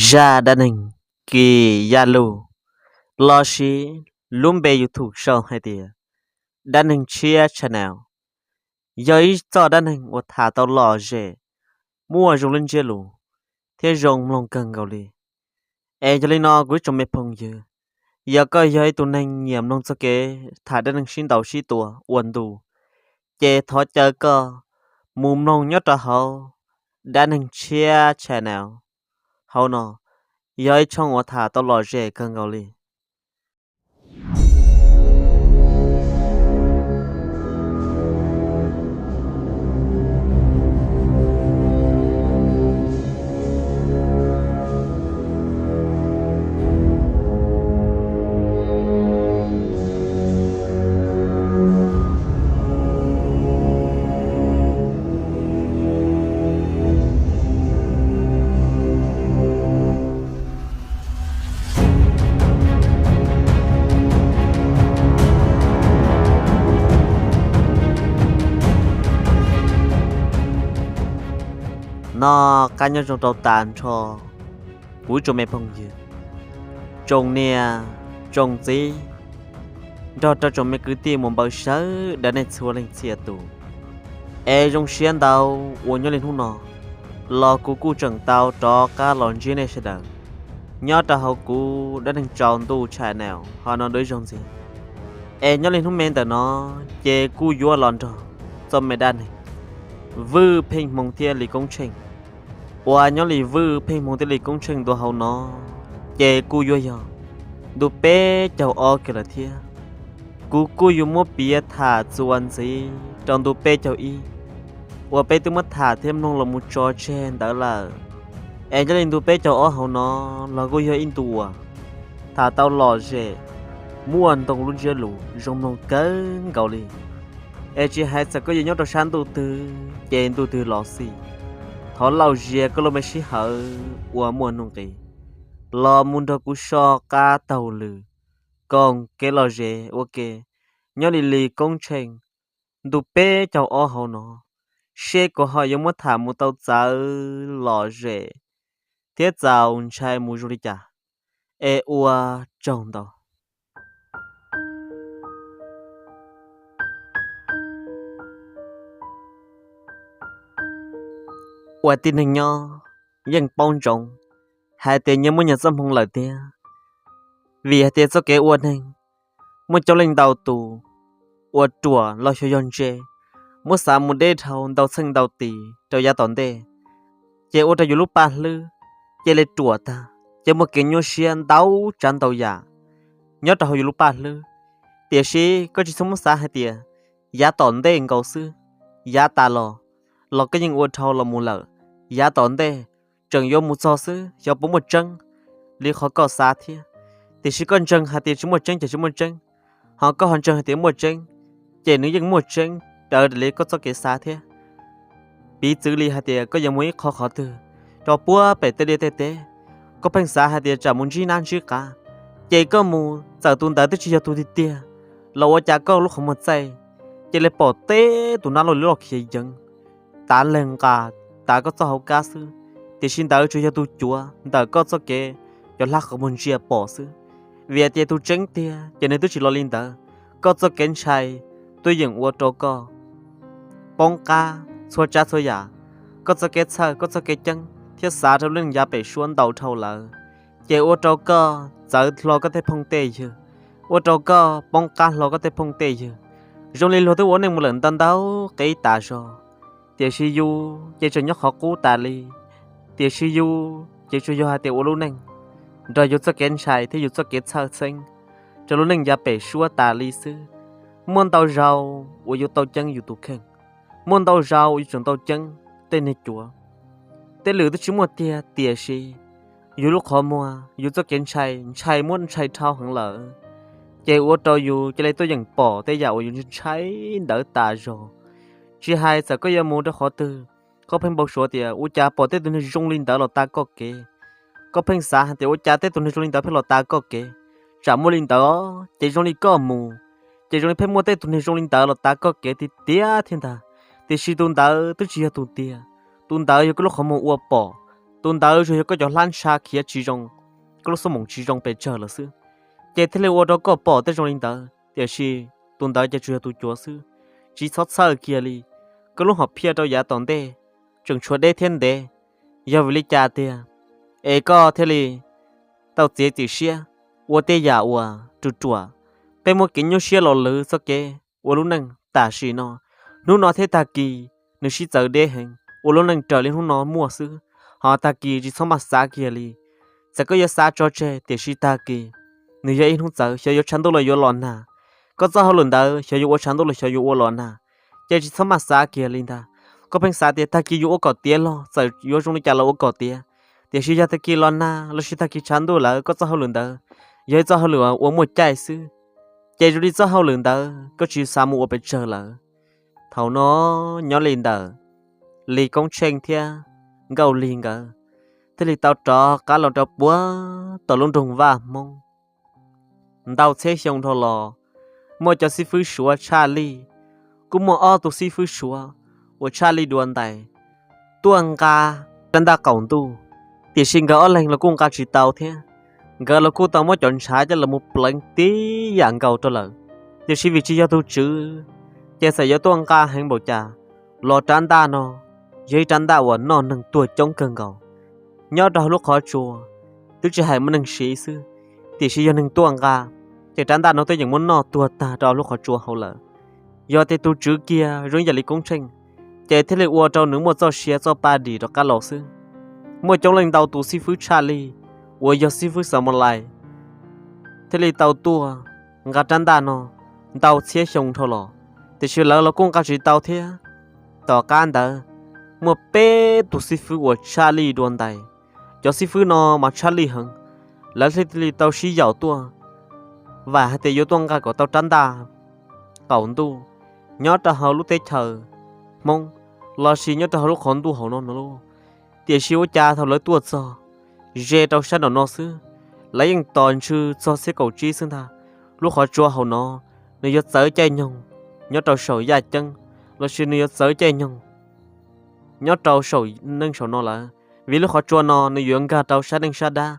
Zaj dab neeg Kis Yaj Luj, lossis lub npe YouTube sau hais tias Dab Neeg Tshiab Channel, yog ib txoj dab neeg uas tham tau lom zem, muaj zoo lub ntsiab lus thiab zoo mloog kawg nkaus li. Es yog li no kuv ib tsoom me phooj ywg, yog koj yog ib tug neeg nyiam mloog txoj kev tham dab neeg sib ntaus sib tua ua ntu, ces thov caw koj mus mloog nyob rau hauv Dab Neeg Tshiab Channel hauv no, yog ib tshooj uas tham tau lom zem kawg nkaus li. Noj qab nyob zoo rau tas nrho kuv tsoom me phooj ywg, tsoom niam tsoom txiv, nrog rau tsoom me kwv tij mus npawg sawv daws nej txhua leej txhia tus. Es zoo siab ntau uas nyob li hnub no los kuv kuj tseem tau rov qab los ntsib nej sawv daws nyob rau hauv kuv Dab Neeg Tsaus Ntuj Channel hauv no dua ib zaug ntxiv. Es nyob li hnub me ntawm no ces kuj yuav los nrog txoj me dab neeg Vwj Pheej Hmoo thiab Lis Koob Tsheej. Uas nyob li Vwj Pheej Hmoo thiab Lis Koob Tsheej ntu hauv no ces kuj yuav yog ntu peb caug ob kiag lawm thiab. Kuv kuj yuav muab piav tham txuas ntxiv rau ntu peb caug ib uas peb twb muab tham thiab mloog los mus tso tseg ntawd lawm. Es nyob li ntu peb caug ob hauv no los kuj yog ib ntu uas tham tau lom zem, muaj ntau lub ntsiab lus zoo mloog kawg nkaus li. Es tsis hais txawm koj yuav nyob rau sab ntuj twg ces ntuj twg los xij, thov lauj zias koj lub me sij hawm uas muaj nuj nqis los mus nrog kuv soj qab taug lw koom kev lom zem ua ke nyob li Lis Koob Tsheej ntu peb caug ob hauv no, seb kuv ho yuav muab tham mus tau txawv lom zem thiab txaus ntshai mus zoo li cas. Es ua tsaug ntau. Ua tib neeg nyob yeej paub ntsoov hais tias nyias muaj nyias txoj hmoo lawm tiag, vim hais tias txoj kev ua neeg muaj coob leej ntau tus uas ruam los xyov yog ntse, muab xav mus deb dhau ntau txheej ntau tis rau yav tom ntej, ces ua rau yus lub paj hlwb cia li ruam tag, ces muaj kev nyuaj siab ntau tsav ntau yam nyob rau hauv yus lub paj hlwb. Tiam sis koj tsis txhob muab xav hais tias yav tom ntej nkaus xwb, yav tas los los koj yeej ua dhau los mus lawm, yav tom ntej tseem yuav mus txog xwb, xyov puas muaj tseeb li qhov koj xav thiab. Tiam sis koj ntseeg hais tias tsis muaj tseeb ces tsis muaj tseeb, ho koj ho ntseeg hais tias muaj tseeb, ces nws yeej muaj tseeb raws li koj txoj kev xav thiab. Piv txwv li hais tias koj yuav mus ib qho qhov twg rau puag pem tej liaj tej teb, koj pheej xav hais tias tsam mus ntsib nab ntsib qav, ces koj mus txawm tus ntawd twb tsis yog tus tiag tiag los ua cas koj lub qhov muag txaij cia li pom teb tus nab loj li loj khiav yeev tav leeg nqa tav koj txoj hauv kab xwb, tiam sis ntawd tsuas yog tus cuav ntawm koj txoj kev cov hlab qhov muag ntsia pom xwb. Vim tias tus tseeb tiag ces nws twb tsis los li ntawd. Koj txoj kev ntshai twb yeej ua rau koj poob qab txhua tsav txhua yam, koj txoj kev txhawj koj txoj kev ceeb thiab xav rau lub neej yav pem suab ntau dhau lawm, ces ua rau koj txawv hlo koj tej phooj tej ywg, ua rau koj poob qab hlo koj tej phooj tej ywg. Zoo li luag twb ua neej mus lawm ntau ntau qib tas zog, tiam sis yus ces tseem nyob qhov qub tas li. Tiam sis yus ces tsuas yog hais tias ua lub neej nrog yus txoj kev ntshai thiab yus txoj kev txhawj xeeb rau lub neej yav pem suab tas li xwb. Muaj ntau zaus uas yus tau ceeb yus tus kheej, muaj ntau zaus uas yus tseem tau ceeb tej niag cuav. Tej lwm twb tsis muaj tiag, tiam sis yus lub qhov muag yus txoj kev ntshai ntshai muab ntshai dhau heev lawm, ces ua rau yus cia li tuaj yeem pom tej yam uas yus ntshai ntawd tas zog. Tsis hais txawm koj yuav mus rau qhov twg, koj pheej npau suav tias ua cas pom tej tus neeg zoo li ntawd los tav koj kev. Koj pheej xav hais tias ua cas tej tus neeg zoo li ntawd pheej los tav koj kev, tsam muaj li ntawd ces zoo li koj mus, ces zoo li pheej muaj tej tus neeg zoo li ntawd los tav koj kev tiag tiag thiab ntag. Tiam sis tus ntawd twb tsis yog tus tiag, tus ntawd yog koj lub qhov muag ua pom, tus ntawd tsuas yog koj cov hlab ntsha khiav tsis zoo, koj lub xuab moom tsis zoo pes tsawg lawm xwb, ces thiaj li ua rau koj pom tej zoo li ntawd. Tiam sis tus ntawd ces tsuas yog tus cuav xwb, tsis txhob txhawj kiag li. Koj lub hom phiaj rau yav tom ntej tseem tshuav deb thiab ntev, yog vim li cas tiag es koj thiaj li tau txiav txim siab ua tej yam uas ruam ruam? Peb muab kev nyuaj siab los lwv txoj kev ua lub neej tam sim no, hnub no thiab tag kis nws sib txawv deb heev, ua lub neej raws li hnub no muaj xwb, ho tag kis tsis txhob maj xav kiag li. Txawm koj yuav xav tso tseg tiam sis tag kis nws yog ib hnub txawv, xyov yuav tshav ntuj los yuav los nag. Koj txoj hauj lwm ntawd xyov yuav ua tshav ntuj los xyov yuav ua los nag, ces tsis txhob maj xav kiag li ntag. Koj pheej xav tias tag kis yuav ua kom tiav los txawm yuav zoo li cas los ua kom tiav, tiam sis yog tag kis los nag lossis tag kis tshav ntuj lawm koj txoj hauj lwm ntawd yog ib txoj hauj lwm uas muaj caij xwb, ces zoo li txoj hauj lwm ntawd koj tsis xav mus ua pes tsawg lawm. Thaum no nyob li ntawm Lis Koob Tsheej thiab Nkauj Lig nkawd thiaj li tau rov qab los rau puag tom lub nroog Vaj Hmoob. Ntau txhiab xyoo dhau los, muaj cov xib fwb Suav tshaj lij, kuj muaj ob tug xib fwb Suav uas tshaj lij dua ntais tuaj nqa rab ntaj qaum ntuj, tiam sis nkawd ob leeg los kuj nqa tsis tau thiab. Nkawd los kuj tau muab cov ntshav coj los mus pleev tib yam nkaus rau lawm, tiam sis vim tsis yog tus tswv, ces txawm yuav tuaj nqa heev npaum cas los rab ntaj no yog ib rab ntaj uas noj neeg tuag coob kawg nkaus. Nyob rau hauv lub qhov tsua twb tsis hais muaj neeg siv xwb, tiam sis yog neeg tuaj nqa, ces rab ntaj no twb yeej muab noj tuag tag rau lub qhov tsua hauv lawm. Yog tias tus tswv kiag zoo yam li Koob Tsheej, ces thiaj li ua rau nws muaj txoj sia txoj pa dim rov qab los xwb. Muaj coob leej ntau tus xib fwb tshaj lij uas yog xib fwb Xamalais thiaj li tau tuaj nqa rab ntaj no ntau txhiab xyoo dhau los, tiam sis lawv los kuj nqa tsis tau thiab. Tom qab ntawd, muaj peb tus xib fwb uas tshaj lij dua ntais. Cov xib fwb no mas tshaj lij heev, lawv thiaj li tau sib yaum tuaj, vam hais tias yuav tuaj nqa kom tau rab ntaj qaum ntuj nyob rau hauv lub teb chaws Hmoob lossis nyob rau hauv lub qhov ntuj hauv no no lauj. Tiam sis ua cas thaum lawv tuaj txog ze rau sab nraum no xwb, lawv yeej tos ntsw txog txhiab kaum tsib xwb ntag. Lub qhov tsua hauv no nws yuav txawv caij nyoog nyob rau saum yaj ceeb, lossis nws yuav txawv caij nyoog nyob rau saum neej saum no lawm, vim lub qhov tsua no nws yuav nkag rau sab neej sab dab.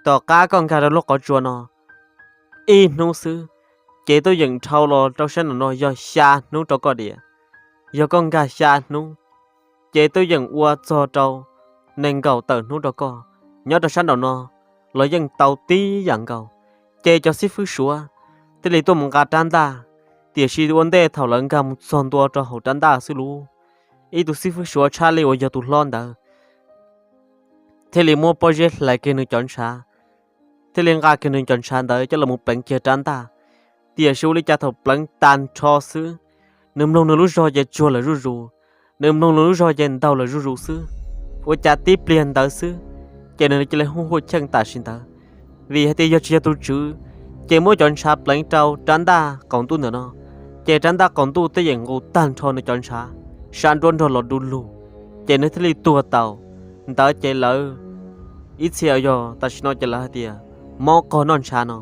Tom qab koj nkag rau lub qhov tsua no ib hnub xwb, ces twb yeem dhau los rau sab nraum no yog xya hnub rau koj diam. Yog koj nkag xya hnub, ces twb yeem ua txog rau nees nkaum tawm hnub rau koj. Nyob rau sab nraum no los yeej tau tib yam nkaus. Ces cov xib fwb Suav thiaj li tuaj mus nqa rab ntaj, tiam sis ua ntej thaum lawv nkag mus txog ntua rau hauv rab ntaj xwb lauj, ib tus xib fwb Suav tshaj lij uas yog tus hlob ntawd thiaj li muab pob zeb hlais kiag nws cov ntshav, thiaj li nqa kiag nws cov ntshav ntawd coj los mus pleev kiag rab ntaj. Tiam sis ua li cas thaum pleev tag nrho xwb, nws mloog nws lub zog ces tsuag lawm zuj zus, nws mloog nws lub zog ces ntaug lawm zuj zus xwb. Ua cas tib pliag ntawd xwb, ces nws cia li hu hwj chim tam sim ntawd, vim hais tias yog tsis yog tus tswv, ces muab cov ntshav pleev rau rab ntaj qaum ntuj ntawm no, ces rab ntaj qaum ntuj twb yeem nqus tag nrho nws cov ntshav, sab nruab nrog los du lug, ces nws thiaj li tuag tau. Ntawd ces lawv ib txhia yog tam sim no ces lawv hais tias mob qog noj ntshav no,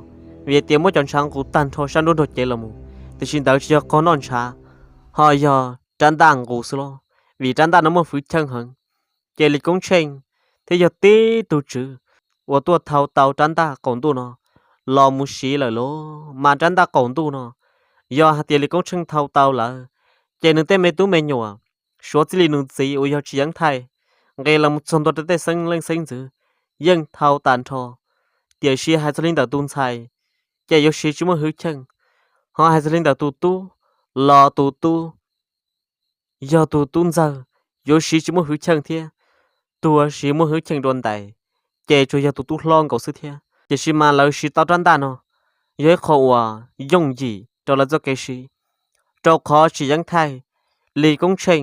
vim tias muab cov ntshav nqus tag nrho sab nruab nrog cev los mus, tiam sis ntawd tsis yog qog noj ntshav, ho yog rab ntaj nqus xwb los, vim rab ntaj no muaj hwj chim heev. Ces Lis Koob Tsheej thiaj yog tib tug tswv uas tuaj thau tau rab ntaj qaum ntuj no los mus siv lawm lauj. Mas rab ntaj qaum ntuj no, yog hais tias Lis Koob Tsheej thau tau lawm, ces nws tej me tub me nyuam, suav txij li nws txiv uas yog Tsis Yeeb Thaij, nqis los mus txog ntua rau tej xeeb leej xeeb ntxwv, yeej thau tag nrho. Tiam sis hais txog li ntawm tus ntxhais, ces yuav siv tsis muaj hwj chim, ho hais txog li ntawm tus tub, los tus tub yog tus tub ntxawg, yuav siv tsis muaj hwj chim thiab. Tus uas siv muaj hwj chim dua ntais, ces tsuas yog tus tub hlob nkaus xwb thiab. Tiam sis mas lawv siv tau rab ntaj no, yog ib qho uas yooj yim rau lawv txoj kev siv, rau qhov Tsis Yeeb Thaij, Lis Koob Tsheej,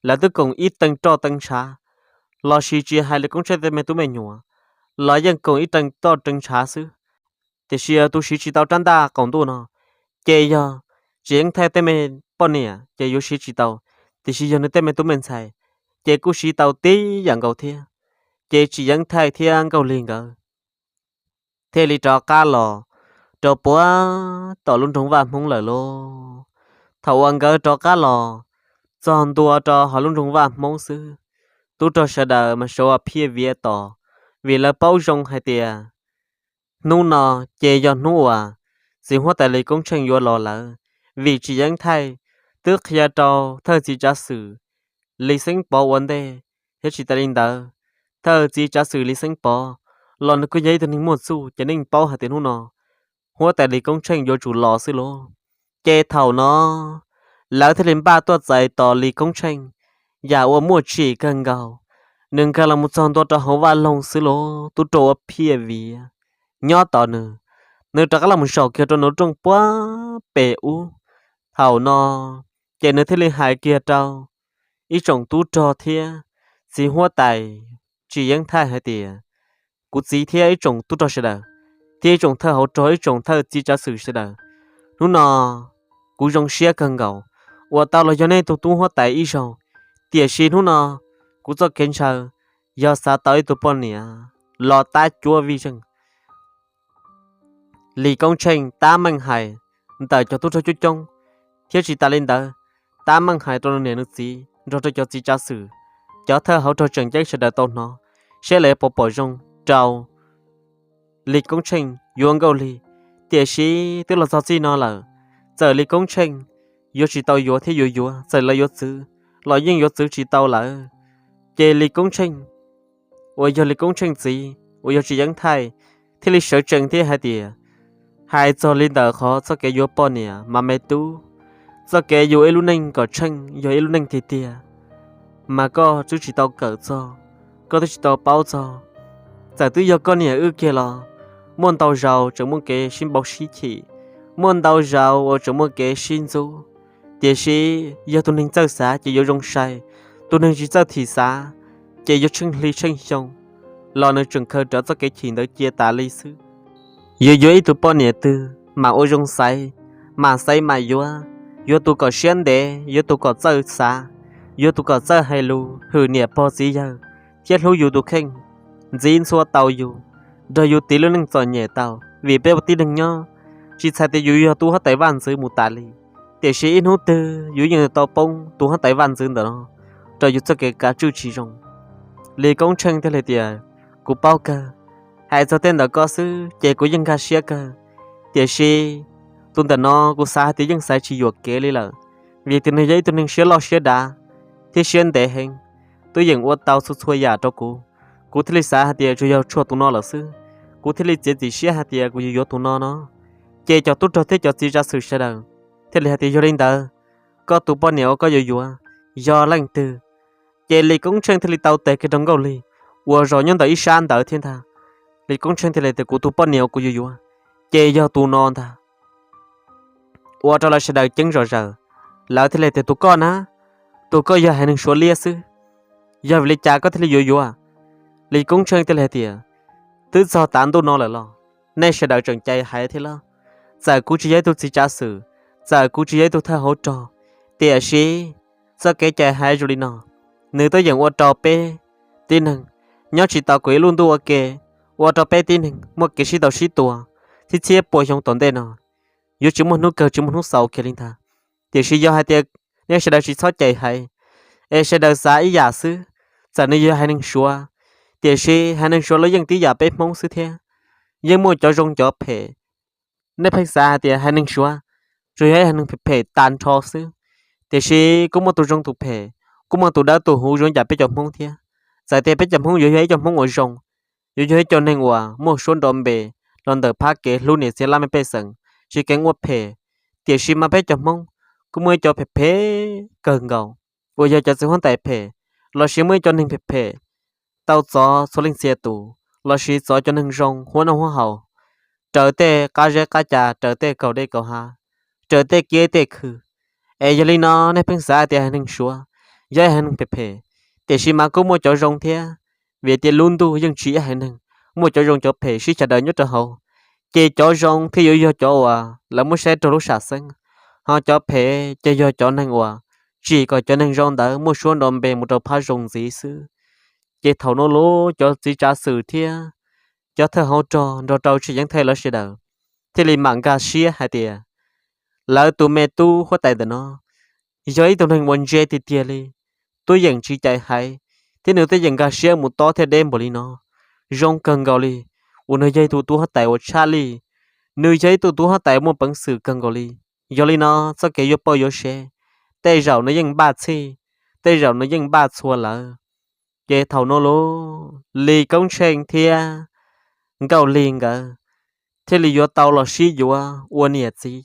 lawv twb koom ib teeg roj teeg ntshav, lossis tsis hais Lis Koob Tsheej tej me tub me nyuam, los yeej koom ib teeg roj teeg ntshav xwb. Tiam sis tus siv tsis tau rab ntaj qaum ntuj no, ces yog Tsis Yeeb Thaij tej me poj niam ces yuav siv tsis tau, tiam sis yog nws tej me tub me ntxhais, ces kuj siv tau tib yam nkaus thiab. Ces Tsis Yeeb Thaij thiab Nkauj Lig nkawd thiaj li rov qab los rau puag tom lub nroog Vaj Hmoob lawm lauj. Thaum uas nkawd rov qab los txog ntua rau hauv lub nroog Vaj Hmoob xwb, tub rog sawv daws mas sawv ua phiaj viav tos, vim lawv paub zoo hais tias hnub no ces yog hnub uas txiv huab tais Lis Koob Tsheej yuav los lawm, vim Tsis Yeeb Thaij twb qhia rau thawj txiv tsav xwm Lis Xeeb Pov ua ntej, thiab tsis tas li ntawd, thawj txiv tsav xwm Lis Xeeb Pov los nws kuj yog ib tug neeg muaj txuj ces yeej paub hais tias hnub no huab tais Lis Koob Tsheej yuav tsum los xwb lauj. Ces thaum no lawv thiaj li npaj tuaj txais tos Lis Koob Tsheej yam uas muaj tsim kawg nkaus. Nws nkag los mus txog ntua rau hauv vaj loog xwb lauj, tub rog ua phiaj viav nyob tos nws. Nws rov qab los mus zaum kiag rau nws lub rooj puag pem ub. Thaum no ces nws thiaj li hais kiag rau ib tsoom tub rog thiab txiv huab tais Tsis Yeeb Thaij hais tias, kuv txiv thiab ib tsoom tub rog sawv daws, thiab ib tsoom thawj hauv rog, ib tsoom thawj txiv tsav xwm sawv daws, hnub no kuv zoo siab kawg nkaus uas tau los yog nej tug tub huab tais ib zaug, tiam sis hnub no kuv txoj kev ntshaw yog xav tau ib tug poj niam los tab cuab vij zeej. Lis Koob Tsheej tab meeg hais ntawm cov tub rog coob coob, thiab tsis tas li ntawd, tab meeg hais rau nws niam nws txiv nrog rau cov txiv tsav xwm, cov thawj hauv rog tseem ceeb sawv daws tau hnov, seb lawv puas pom zoo rau Lis Koob Tsheej yuav Nkauj Lig. Tiam sis twb los txog txij no lawm, txawm Lis Koob Tsheej yuav tsis tau yuav thiab yuav yuav, txawm lawv yuav txwv los yeej yuav txwv tsis tau lawm. Ces Lis Koob Tsheej uas yog Lis Koob Tsheej txiv uas yog Tsis Yeeb Thaij thiaj li sawv tsees thiab hais tias, hais txog li ntawm qhov txoj kev yuav poj niam mas me tub, txoj kev yuav ib lub neej kom tsheej yog ib lub neej tiag tiag, mas koj twb tsis tau kawm txog, koj twb tsis tau paub txog. Txawm twb yog koj niam wb kiag los muaj ntau zaus tseem muaj kev sib npau sib chim, muaj ntau zaus uas tseem muaj kev sib ntxub, tiam sis yog tus neeg txawj xav ces yuav zoo sai, tus neeg tsis txawj thim xav ces yuav tsheej hli tsheej xyoo los nws tseem khaws rawv txoj kev chim ntawd cia tas li xwb. Yuav yuav ib tug poj niam twg mam ua zoo xaiv, mam xaiv mam yuav, yuav tus kom siab ntev, yuav tus kom txawj xav, yuav tus kom txawj hais lus, hwm niam pog txiv yawg, thiab hlub yus tus kheej, ntxiv ntxhua tau yus, nrog yus tiv lub neej txom nyem tau. Vim peb ua tib neeg nyob, tsis txhais tias yus yog tus huab tais vaj ntxwv mus tas li, tiam sis ib hnub twg yus yeej tau poob tus huab tais vaj ntxwv ntawm no rau yus txoj kev kav tswj tsis zoo. Lis Koob Tsheej thiaj li tias, kuv paub kawg, hais txog tej ntawm koj xwb ces kuv yeej nkag siab kawg, tiam sis tus ntawm no kuv xav hais tias yeej xaiv tsis yuam kev li lawm, vim tias nws yog ib tug neeg siab loj siab dav thiab siab ntev heev, twb yeem ua tau txhua txhua yam rau kuv. Kuv thiaj li xav hais tias tsuas yog tshuav tus no lawm xwb, kuv thiaj li txiav txim siab hais tias kuv yuav yuav tus no no. Ces cov tub rog thiab cov txiv tsav xwm sawv daws thiaj li hais tias, yog li ntawd, koj tus poj niam uas koj yuav yuav yog leej twg? Ces Lis Koob Tsheej thiaj li tau tes kiag rau Nkauj Lig uas zaum nyob ntawm ib sab ntawd thiab ntag. Lis Koob Tsheej thiaj li tias, kuv tus poj niam uas kuv yuav yuav ces yog tus no ntag. Ua rau lawv sawv daws ceeb zom zaws, lawv thiaj li tias, tus koj na, tus koj yog haiv neeg Suav liab xwb, yog vim li cas koj thiaj li yuav yuav? Lis Koob Tsheej thiaj li hais tias, twb txog tav ntuj no lawm los nej sawv daws tseem cais haiv thiab los? Txawm kuv tsis yog ib tug txiv tsav xwm, txawm kuv tsis yog ib tug thawj hauv rog, tiam sis txoj kev cais haiv zoo li no, nws twb yeem ua rau peb tib neeg nyob tsis tau kuv ib lub ntuj ua ke, ua rau peb tib neeg muaj kev sib tau sib tua txhiab txhiab pua xyoo tom ntej no, yuav tsis muaj hnub kawg tsis muaj hnub xaus kiag li ntag. Tiam sis yog hais tias nej sawv daws tsis txhob cais haiv, es sawv daws xav ib yam xwb, txawm nws yog haiv neeg Suav, tiam sis haiv neeg Suav los yeej tib yam peb Hmoob xwb thiab. Yeej muaj cov zoo cov phem. Nej pheej xav hais tias haiv neeg Suav tsuas yog ib haiv neeg phem phem tag nrho xwb, tiam sis kuj muaj tus zoo tus phem, kuj muaj tus dawb tus huv zoo yam peb cov Hmoob thiab. Txawm tias peb cov Hmoob yuav yog ib cov Hmoob uas zoo, yuav yog ib cov neeg uas muaj suab nrov npe los ntawm phab kev hlub niam txiv laj mej pej xeem, tsis keev ua phem, tiam sis mas peb cov Hmoob kuj muaj ib cov phem phem kawg nkaus, uas yog cov txiv huab tais phem, lossis muaj ib cov neeg phem phem tau txov txhua leej txhia tus, lossis txov cov neeg zoo huab noj huab haus, raws tej qab zeb qab ca, raws tej kaum dej kaum hav, raws tej kiab tej khw. Es yog li no nej pheej xav hais tias haiv neeg Suav yog ib haiv neeg phem phem, tiam sis mas kuj muaj cov zoo thiab, vim tias lub ntuj yeej tsis ib haiv neeg, muaj cov zoo cov phem sib xyaw daws nyob rau hauv. Ces cov zoo thiaj yuav yog cov uas lawv muab saib raug lub sam xeeb, ho cov phem ces yog cov neeg uas tsim kom cov neeg zoo ntawd muaj suab nrov npe mus rau phab zoo ntxiv xwb. Ces thaum no los cov txiv tsav xwm thiab cov thawj hauv rog nrog rau Tsis Yeeb Thaij lawv sawv daws thiaj li mam nkag siab hais tias lawv tus me tub huab tais ntawm no yog ib tug neeg uas ntse tiag tiag li, twb yeem tsis cais haiv, thiab nws twb yeej nkag siab mus tob thiab deb npaum li no. Zoo kawg nkaus li uas nws yog ib tug tub huab tais uas tshaj lij, nws yog ib tug tub huab tais muaj peev xwm kawg nkaus li. Yog li no txoj kev yuav poj yuav sev, tej zaum nws yeej npaj txhij, tej zaum nws yeej npaj txhua lawm. Ces thaum no los Lis Koob Tsheej thiab Nkauj Lig nkawd thiaj li yuav tau los sib yuav ua niam txiv.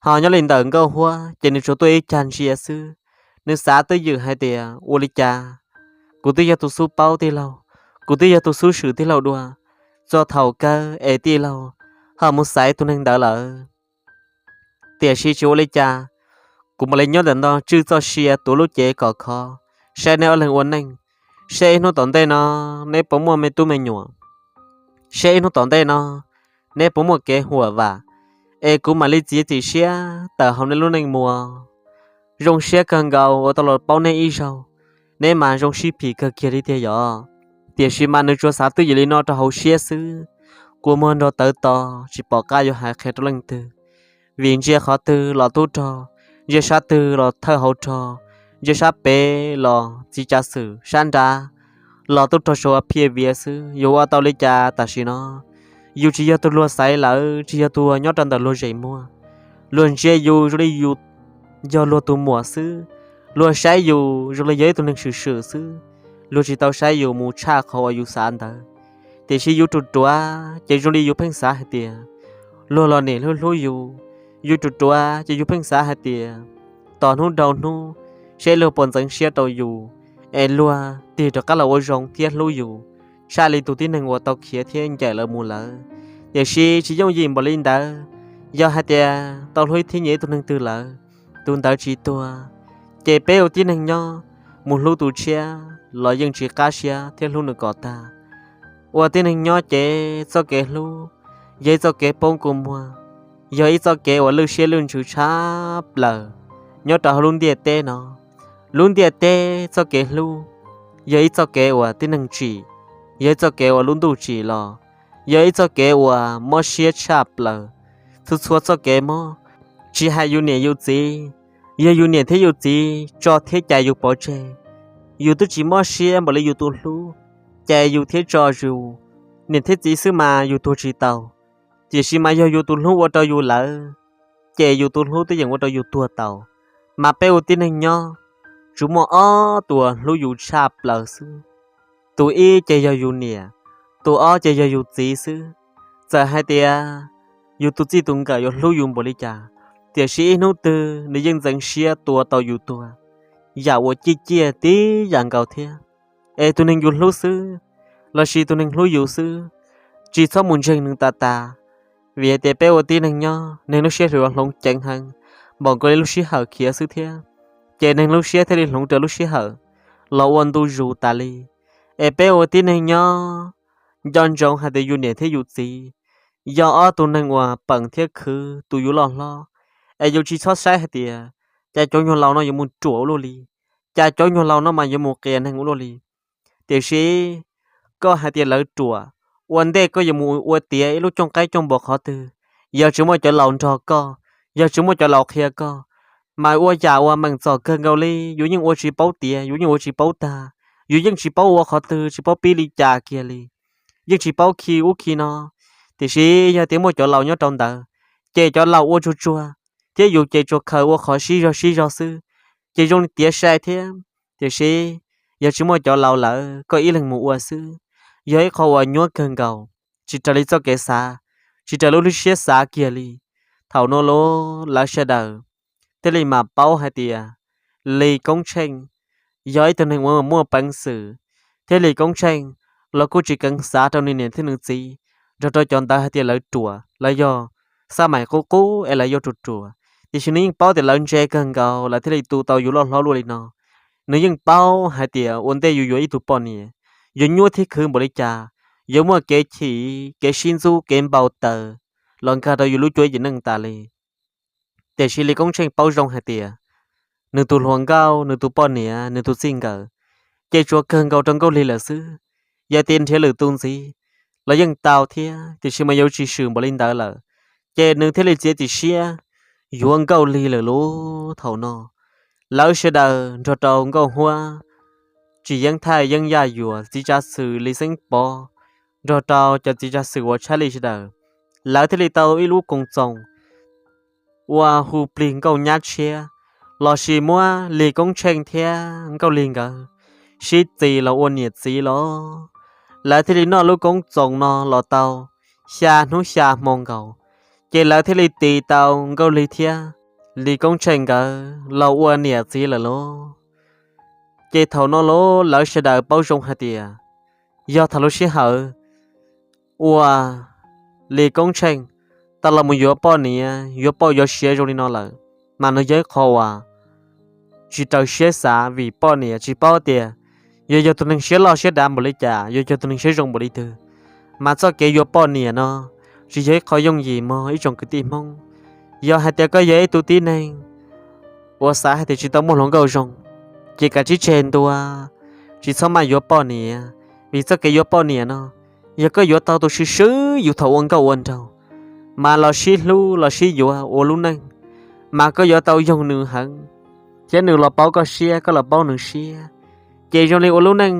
Ho nyob li ntawm Nkauj Huab ces nws tsuas tuaj ib cag ntsia xwb, nws xav twj ywm hais tias ua li cas kuv twb yog tus xub paub tij laug, kuv twb yog tus xub swm tij laug dua, txog thaum kawg es tij laug ho mus xaiv tus neeg ntawd lawm. Tiam sis tsis ua li cas, kuv mam li nyob ntawm no tswj txoj sia tuav lub cev kom khov, saib neb ob leeg ua neej, saib ib hnub tom ntej no neb puas muaj me tub me nyuam, saib ib hnub tom ntej no neb puas muaj kev huam vam, es kuv mam li txiav txim siab tawm hauv neb lub neej mus. Zoo siab kawg nkaus uas tau los paub neb ib zaug, neb mas zoo sib phim kawg kiag li tiag yog. Tiam sis mas nws tsuas xav twj ywm li no rau hauv siab xwb, kua muag nrog tawv to, tsis pom qab yuav hais qhia rau leej twg. Vim ntsia qhov twg los tub rog, ntsia sab twg los thawj hauv rog, ntsia sab pem los txiv tsav xwm, sab nrad los tub rog sau phiaj viav xwb. Yuav ua tau li cas tam sim no? Yus tsis yog tus luag xaiv lawm, tsis yog tus nyob rau ntawm luag zes muag. Luag ntsia yus zoo li yus yog luag tus muam xwb, luag saib yus zoo li yog ib tug neeg swm swm xwb, luag tsis tau saib yus mus tshaj qhov uas yus xav ntawd. Tiam sis yus ruam ruam ces zoo li yus pheej xav hais tias luag los niam hlub hlub yus, yus ruam ruam ces yus pheej xav hais tias tos hnub dhau hnub, saib luag puas ntxeev siab rau yus, es luag tig rov qab los ua zoo thiab hlub yus tshaj li tus tib neeg uas tau khiav thiab ncaim lawv mus lawm. Tiam sis tsis yooj yim npaum li ntawd, yog hais tias tau hlub ib thib nyiam ib tug neeg twg lawm, tus ntawd tsis tuag, ces peb ua tib neeg nyob mus hlub tus tshiab los yeej tsis qab siab thiab hlub nws kom tag. Ua tib neeg nyob ces txoj kev hlub yog ib txoj kev poob kua muag, yog ib txoj kev uas lwj siab lwj ntsws tshaj plaws nyob rau hauv lub ntiaj teb no. Lub ntiaj teb txoj kev hlub yog ib txoj kev uas tib neeg tsim, yog ib txoj kev uas lub ntuj tsim los, yog ib txoj kev uas mob siab tshaj plaws. Txhua txhua txoj kev mob, tsis hais yus niam yus txiv, yog yus niam thiab yus txiv tso thiab cais yus pov tseg, yus twb tsis mob siab npaum li yus tus hlub cais yus thiab tso yus. Niam thiab txiv xwb mas yus tuag tsis tau, tiam sis mas yog yus tus hlub ua rau yus lawm, ces yus tus hlub twb yeej ua rau yus tuag tau. Mas peb ua tib neeg nyob, tsuas muaj ob tus hlub yus tshaj plaws xwb. Tus ib ces yog yus niam, tus ob ces yog yus txiv xwb. Txawm hais tias yus tus txij tus nkawm yuav hlub yus npaum li cas, tiam sis ib hnub twg nws yeej ntxeev siab tua tau yus tuag, yam uas ciaj ciaj tib yam nkaus thiab. Es tus neeg yus hlub xwb, lossis tus neeg hlub yus xwb, tsis txhob mus ntseeg nws tas tas. Vim hais tias peb ua tib neeg nyob, neeg lub siab hlub yuav hloov ceev heev npaum nkaus li lub sij hawm khiav xwb thiab, ces neeg lub siab thiaj li hloov raws lub sij hawm los ua ntu zus tas li. Es peb ua tib neeg nyob, nco ntsoov hais tias yus niam thiab yus txiv yog ob tug neeg uas peem thiab khwv tu yus loj hlob. Es yus tsis txhob saib hais tias cas cov nyuag laus no yuav mus ruam ua luaj li, cas cov nyuag laus no mas yuav mus qias neeg ua luaj li. Tiam sis koj hais tias lawv ruam, ua ntej koj yuav mus ua tiav ib lub cooj qaib cooj npua qhov twg, yog tsis muaj cov laus nrog koj, yog tsis muaj cov laus qhia koj, mas ua yam uas meem txom kawg nkaus li, yus yeej ua tsis paub tiav, yus yeej ua tsis paub tag, yus yeej tsis paub ua qhov twg, tsis paub pib li cas kiag li, yeej tsis paub khi ub khi no. Tiam sis yog tias muaj cov laus nyob rau ntawd, ces cov laus ua tsuag tsuag, thiab yus ces tsuas khaws ua qhov sib zog sib zog xwb, ces zoo li tiav sai thiab. Tiam sis yog tsis muaj cov laus lawm, koj ib leeg mus ua xwb, yog ib qho uas nyuaj kawg nkaus, tsis raws li txoj kev xav, tsis raws li lub siab xav kiag li. Thaum no los lawv sawv daws thiaj li mam paub hais tias Lis Koob Tsheej yog ib tug neeg uas muaj peev xwm, thiab Lis Koob Tsheej los kuj tsis keev xav rau nws niam thiab nws txiv, nrog rau cov ntawd hais tias lawv ruam, lawv yog xab maim qub qub es lawv yuav ruam ruam. Tiam sis nws yeej paub tias lawv ntse kawg nkaus lawv thiaj li tu tau yus loj hlob luaj li no. Nws yeej paub hais tias ua ntej yus yuav ib tug poj niam, yuav nyuaj thiab khwv npaum li cas, yuav muaj kev chim, kev sib ntxub, kev npau taws los nkag rau yus lub cuab yim neej tas li. Tiam sis Lis Koob Tsheej paub zoo hais tias nws tus hluas nkauj, nws tus poj niam, nws tus txij nkawm, ces tsuas kawg nkaus rau Nkauj Lig lawm xwb. Yog tias nrhiav lwm tus ntxiv los yeej tau thiab, tiam sis mas yuav tsis swm npaum li ntawd lawm, ces nws thiaj li txiav txim siab yuav Nkauj Lig lawm lauj. Thaum no lawv sawv daws nrog rau Nkauj Huab Tsis Yeeb Thaij, Yeeb Yaj Yuam, txiv tsav xwm Lis Xeeb Pov nrog rau cov txiv tsav xwm uas tshaib li sawv daws, lawv thiaj li tau ib lub koom txoos ua hu plig Nkauj Nyab Tshiab, lossis muab Lis Koob Tsheej thiab Nkauj Lig nkawd sib txis los ua niam txiv los. Lawv thiaj li noj lub koom txoos no los tau xya hnub xya hmo nkaus, ces lawv thiaj li tis tau Nkauj Lig thiab Lis Koob Tsheej nkawd los ua niam txiv lawm lauj. Ces thaum no los lawv sawv daws paub zoo hais tias yog thaum lub sij hawm uas Lis Koob Tsheej tau los mus yuav poj niam, yuav poj yuav siav zoo li no lawm, mas nws yog ib qho uas tsis raws siab xav, vim poj niam tsis paub tias yuav yog tus neeg siab loj siab dav npaum li cas, yuav yog tus neeg siab zoo npaum li twg, mas txoj kev yuav poj niam no tsis yog ib qho yooj yim mog ib tsoom kwv tij Hmoob. Yog hais tias koj yog ib tug tib neeg uas xav hais tias tsis tau muaj hluas nkauj zoo, ces kav tsij tseg ntua, tsis txhob maj yuav poj niam, vim txoj kev yuav poj niam no, yog koj yuav tau tus swm swm yus thaum ua nkauj ua nraug, mas los sib hlub los sib yuav ua lub neej, mas koj yuav tau yoog nws heev, thiab nws los paub koj siab, koj los paub nws siab, ces zoo li ua lub neej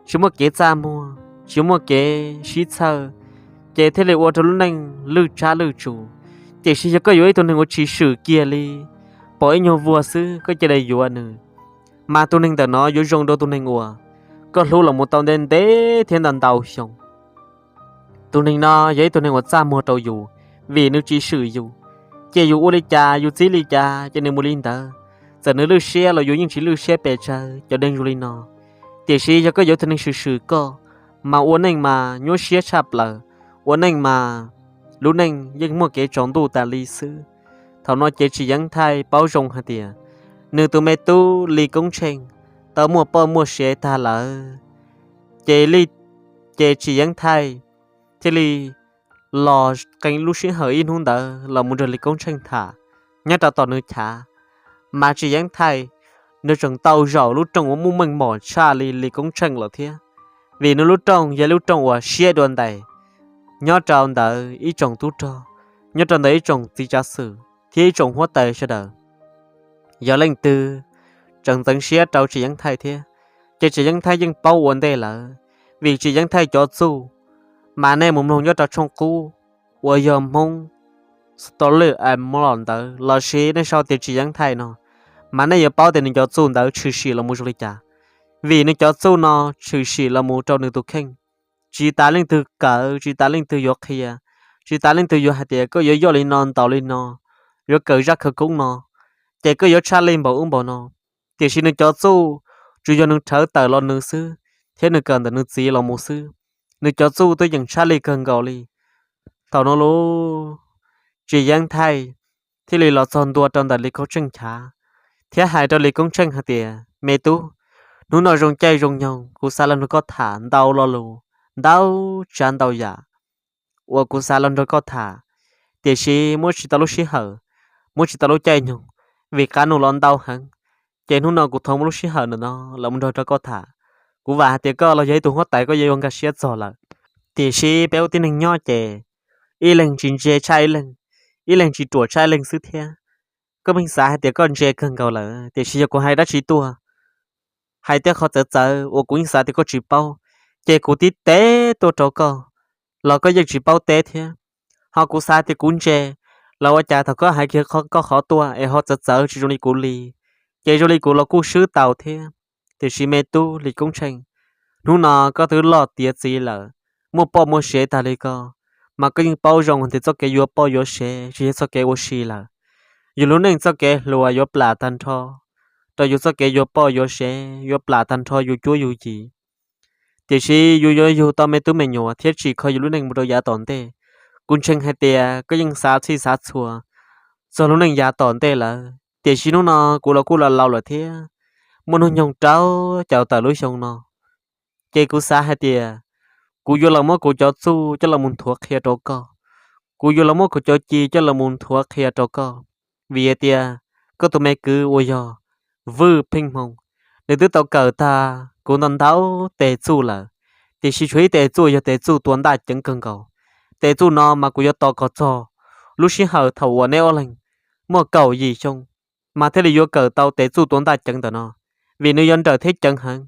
tsis muaj kev txaj muag, tsis muaj kev sib txhawj, ces thiaj li ua rau lub neej lwj tsab lwj tsus. Tiam sis yog koj yuav ib tug neeg uas tsis swm kiag li, pom ib nyuag vuag xwb koj cia li yuav nws, mas tus neeg ntawm no yuav zoo dua tus neeg uas koj hlub los mus tau ntev ntev thiab ntau ntau xyoo. Tus neeg no yog ib tug neeg uas txaj muag rau yus, vim nws tsis swm yus, ces yus ua li cas yus txib li cas ces nws mus li ntawd. Txawm nws lwj siab los yus yeej tsis lwj siab pes tsawg, cov neeg zoo li no. Tiam sis yog koj yuav tus neeg swm swm koj, mas ua neej mas nyuaj siab tshaj plaws, ua neej mas lub neej yeej muaj kev tsaus ntuj tas li xwb. Thaum no ces Tsis Yeeb Thaij paub zoo hais tias nws tus me tub Lis Koob Tsheej tau muaj poj muaj sev tag lawm, ces li, ces Tsis Yeeb Thaij thiaj li los qee lub sij hawm ib hnub ntawd los mus nrog Lis Koob Tsheej tham nyob rau tom nws chav. Mas Tsis Yeeb Thaij nws tseem tau zaum lub rooj uas muaj meej mom tshaj li Lis Koob Tsheej lawm thiab, vim nws lub rooj yog lub rooj uas siab dua ntais nyob rau ntawd ib tsoom tub rog, nyob rau ntawd ib tsoom txiv tsav xwm thiab ib tsoom huab tais sawv daws. Yog leej twg tseem ntxeev siab rau Tsis Yeeb Thaij thiab, ces Tsis Yeeb Thaij yeej paub ua ntej lawm, vim Tsis Yeeb Thaij cov txuj mas nej mus mloog nyob rau tshooj qub uas yog Hmoob Story and More ntawd, lossis nej sau tias Tsis Yeeb Thaij no, mas nej yuav paub tias nws cov txuj ntawd tshwm sim los mus zoo li cas. Vim nws cov txuj no tshwm sim los mus rau nws tus kheej, tsis tas leej twg kawm, tsis tas leej twg yuav qhia, tsis tas leej twg yuav hais tias koj yuav yoj li no ntaus li no, yuav kawm zaj khawv koob no, ces koj yuav tshaj lij npaum ub npaum no. Tiam sis nws cov txuj tsuas yog nws rhawv tawm los nws xwb, thiab nws kawm ntawm nws txiv los mus xwb. Nws cov txuj twb yeej tshaj lij kawg nkaus li. Thaum no lub Tsis Yeeb Thaij thiaj li los txog ntua rau ntawm Lis Koob Tsheej chav, thiab hais rau Lis Koob Tsheej hais tias, me tub, hnub no zoo caij zoo nyoog kuv xav los nrog koj tham ntau lo lus, ntau tsav ntau yam uas kuv xav los nrog koj tham, tiam sis muab tsis tau lub sij hawm, muab tsis tau lub caij nyoog, vim qab nus los ntau heev. Ces hnub no kuv thov muab lub sij hawm ntawm no los mus nrog rau koj tham. Kuv vam hais tias koj los yog ib tug huab tais koj yuav nkag siab txog lawm, tiam sis peb ua tib neeg nyob ces ib leeg tsis ntse tshaj ib leeg, ib leeg tsis ruam tshaj ib leeg xwb thiab. Koj yeej xav hais tias koj ntse kawg nkaus lawm, tiam sis yog kuv hais dab tsi tuaj, hais tej qhov txawv txawv uas kuv yeej xav tias koj tsis paub, ces kuv tib teb tuaj rau koj los koj yeej tsis paub teb thiab. Ho kuv xav tias kuv ntse los ua cas thaum koj hais kiag koj qhov tuaj es ho txawv txawv tsis zoo li kuv li, ces zoo li kuv los kuj swb tau thiab. Tiam sis me tub Lis Koob Tsheej, hnub no koj twb loj tiav txiv lawm, muaj poj muaj sev tag li koj, mas koj yeej paub zoo tias txoj kev yuav poj yuav sev tsis yog txoj kev ua si lawm. Yus lub neej txoj kev hluas yuav plam tag nrho, rau yus txoj kev yuav poj yuav sev yuav plam tag nrho yus cuab yus yig. Tiam sis yus yuav yug tau me tub me nyuam thiab tsim kho yus lub neej mus rau yav tom ntej. Kuv ntseeg hais tias koj yeej xav txhij xav txhua txog lub neej yav tom ntej lawm, tiam sis hnub no kuv los kuj los laus lawm thiab, muaj hnub nyoog rau caum tawm lub xyoo no, ces kuv xav hais tias kuv yuav los muab kuv cov txuj coj los mus nthuav qhia rau koj. Kuv yuav los muab kuv cov ci coj los mus nthuav qhia rau koj, vim hais tias koj tus me kwv uas yog Vwj Pheej Hmoo, nws twb tau kawm tag kuv ntau ntau tes txuj lawm, tiam sis tshuav ib tes txuj yog tes txuj tua ntaj ceev kawg nkaus. Tes txuj no mas kuv yuav tos kom txog lub sij hawm thaum uas neb ob leeg muaj kaum yim xyoo, mas thiaj li yuav kawm tau tes txuj tua ntaj ceev ntawm no, vim nws yuav nrawm thiab ceev heev.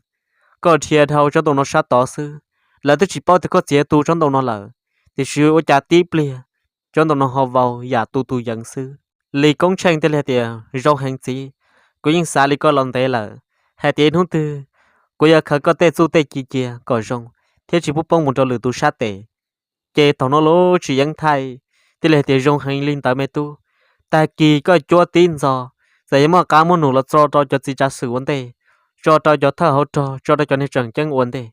koj dhia dhau tsob ntoo no sab tod xwb, lawv twb tsis paub tias koj txiav tu tsob ntoo no lawm, tiam sis ua cas tib pliag tsob ntoo no ho vau yam tu tus yeev xwb. Lis Koob Tsheej thiaj li hais tias, Zoo heev txiv, kuv yeej xav li koj los ntev lawm, hais tias hnub twg kuv yuav khaws koj tej txuj tej ci cia kom zoo thiab tsis pub poob mus rau lwm tus sab tes. Ces thaum no lub Tsis Yeeb Thaij thiaj li hais tias, Zoo heev li ntawd me tub, tag kis koj cuab tib ntxov, txawm yuav muaj qab muaj num los tso rau cov txiv tsav xwm ua ntej, tso rau cov thawj hauv rog, tso rau cov neeg tseem ceeb ua ntej,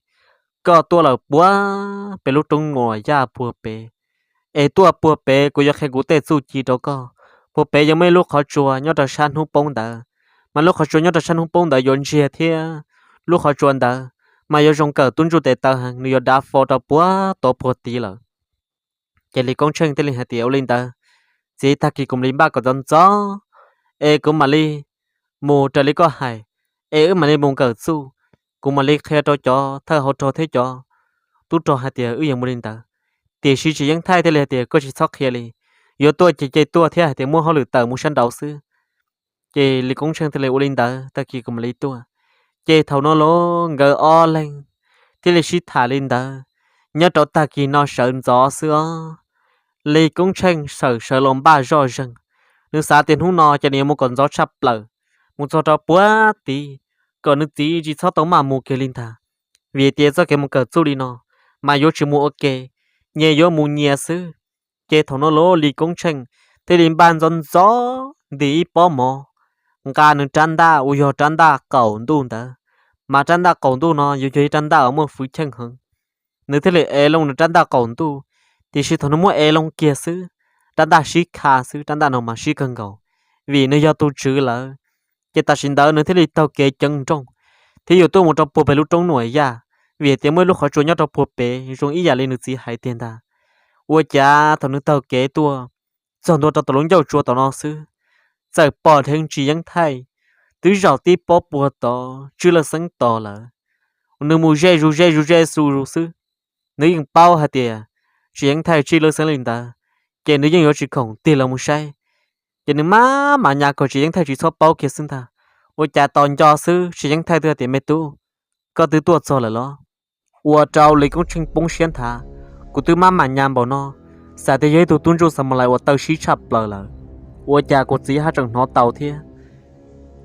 koj tuaj lawm puag pem lub roob Nuam Yaj puag pem, es tuaj puag pem kuv yuav qhia kuv tej txuj ci rau koj. Puag pem yuav muaj ib lub qhov tsua nyob rau sab hnub poob ntawd, mas lub qhov tsua nyob rau sab hnub poob ntawd yuav ntsiag thiab lub qhov tsua ntawd mas yuav zoo kawm tub ntsuj tes taw heev, nws yuav dav fo rau puag tod puag tid lawm. Ces Lis Koob Tsheej thiaj li hais tias, Ua li ntawd, txiv, tag kis kuv mam li npaj kom ntxov ntxov es kuv mam li mus raws li koj hais, es wb mam li mus kawm txuj. Kuv mam li qhia rau cov thawj hauv rog thiab cov tub rog hais tias wb yuav mus li ntawd. Tiam sis Tsis Yeeb Thaij thiaj li hais tias, Koj tsis txhob qhia li, yuav tuaj ces cia tuaj thiab hais tias muaj hauj lwm tawm mus sab nraud xwb. Ces Lis Koob Tsheej thiaj li, Ua li ntawd, tag kis kuv mam li tuaj. Ces thaum no los nkawd ob leeg thiaj li sib tham li ntawd, nyob rau tag kis no sawv ntxov xwb os, Lis Koob Tsheej sawv sawv los npaj zoj zeeg. Nws xav tias hnub no ces nws yuav mus kom ntxov tshaj plaws, mus txog rau puag tid, kom nws txiv tsis txhob tau maj mus kiag li ntag, vim tias txoj kev mus kawm txuj li no mas yuav tsis mus ua ke, nyias yuav mus nyias xwb. Ces thaum no los Lis Koob Tsheej thiaj li npaj ntxov ntxov nti ib pob mov, nqa nws rab ntaj uas yog rab ntaj qaum ntuj ntawd, mas rab ntaj qaum ntuj no yuav yog ib rab ntaj uas muaj fwv cheej heev. Nws thiaj li ev loo nws rab ntaj qaum ntuj, tiam sis thaum nws muab ev loo kiag xwb, rab ntaj sib kha xwb, rab ntaj no mas sib kawg nkaus, vim nws yog tus tswv lawm. Ces tam sim ntawd nws thiaj li taug kev ceev nrooj thiab yuav tuaj mus rau puag pem lub roob Nuam Yaj, vim tias muaj ib lub qhov tsua nyob rau puag pem zoo ib yam li nws txiv hais tiag ntag. Ua cas thaum nws taug kev tuaj txog ntua rau tom lub ncauj tsua tom no xwb, txawm pom dheev Tsis Yeeb Thaij twb zaum tib pob puag tod tswj lawj xeeb tos lawm. Nws mus ze zus ze zus ze zus xwb, nws yeej paub hais tias Tsis Yeeb Thaij tswj lawj xeeb li ntawd, ces nws yeej yuav tsis khoom tig los mus saib. Ces nws maj mam nyas kom Tsis Yeeb Thaij tsis txhob paub kiag xwb ntag. Ua cas tos nco xwb Tsis Yeeb Thaij twb hais tias, Me tub, koj twb tuaj txog lawm los? Ua rau Lis Koob Tsheej poob siab nthav. Kuv twb maj mam nyas npaum no, xav tias yog ib tug tub ntsuj Xamalais uas taw sib tshaj plaws lawm, ua cas kuv txiv haj tseem hnov tau thiab.